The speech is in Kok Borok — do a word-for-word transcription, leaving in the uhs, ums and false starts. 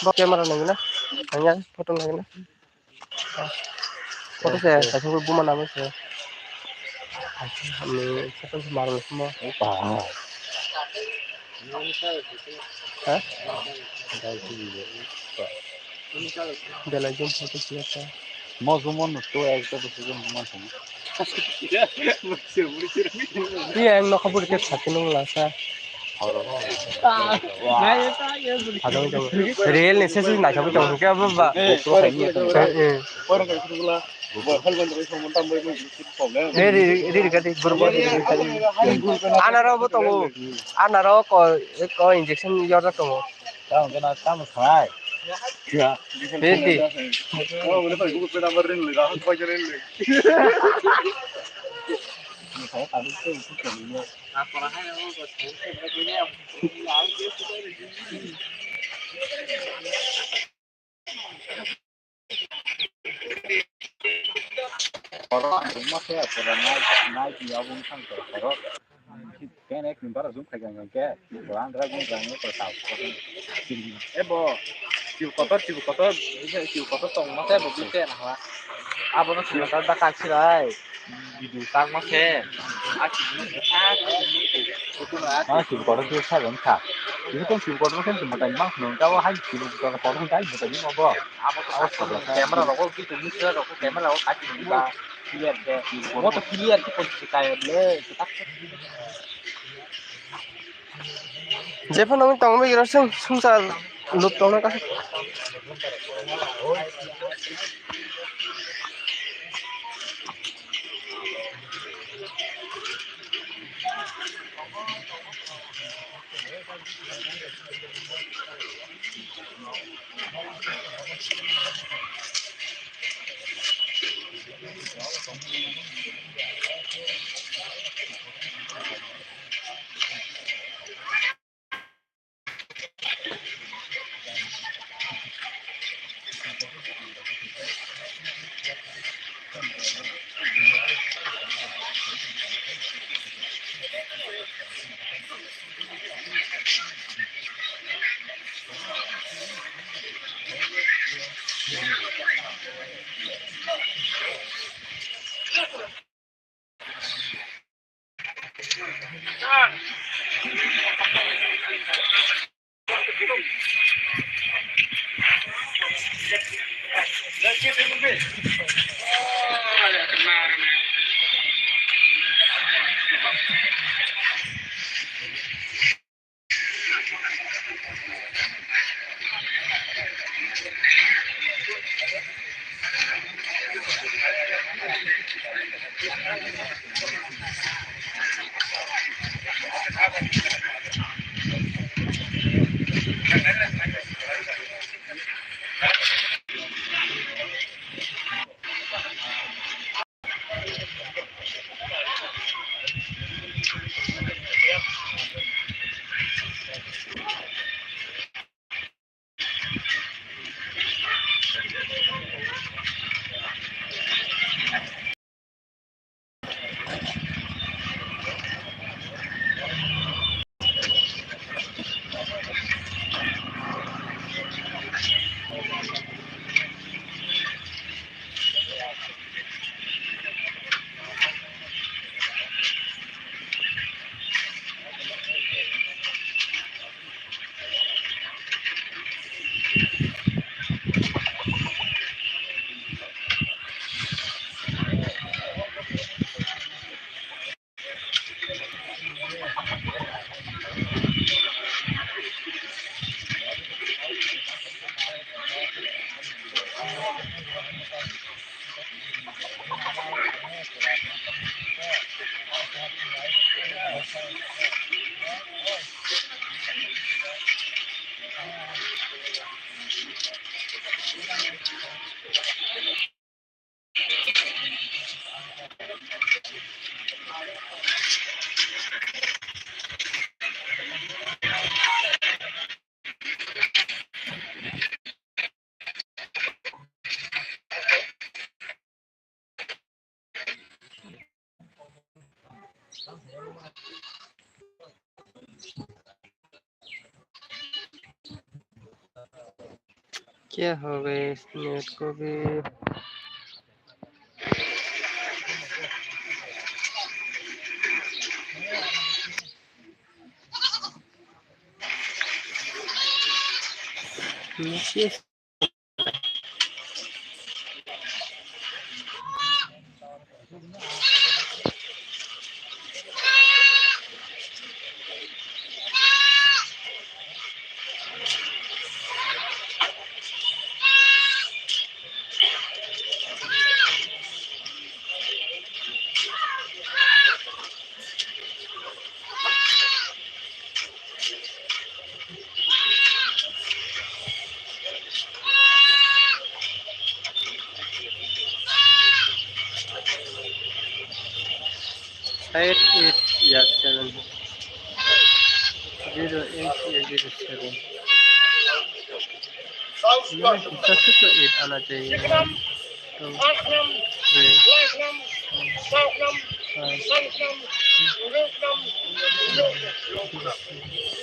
Bo camera nangina, nangya photo nangina. Photo se, kaisa bo buma nangma se. Ani photo se marwlai khuma. Ha? Belai jom photo se ta. Mo jumon to ekta to sujum jumon. Iya, yang nokha buri khe sathi nung lasa. Real ni sesi nai sabu tong khe abo ba. Eh, eh. Re, re, re, re, gadi, buru, buru. Anaro bo tongo. Anaro ko, ko injection yorjak tongo. Tamo khe na, tamo khlai. Ya. Ready. Oh, wala pa, Google Pay number rin le, Rahul pa rin le. Oro ang wngma khe pura nai, nai di abo wngkha khe oro. Khe ek number rok jum khai khe pura ang dra jum jang khe tao. Ebo, kiu kotor, kiu kotor, kiu kotor tongma khe bo bite na ha. Abono sila da kachirai. Video tangma khe. Ah, kiu kotor kiu sa jang kha. Ini kan kiu kotor kan cuma tadi mang nong kau hai kiu kotor kotor tadi bukan ini apa? Abo to camera rok, kisa mixer rok, camera rok, kaki ba clear khe. Mo to clear khe pon kaya le. Jephano wng tongma iro sung sungsa lup tongna kha. क्या हो गए इस नेट को भी? Eight eight, yeah, seven. Zero eight, yeah, zero seven. नहीं, इसका फिर तो eight आना चाहिए। तो three, four, five, six, seven.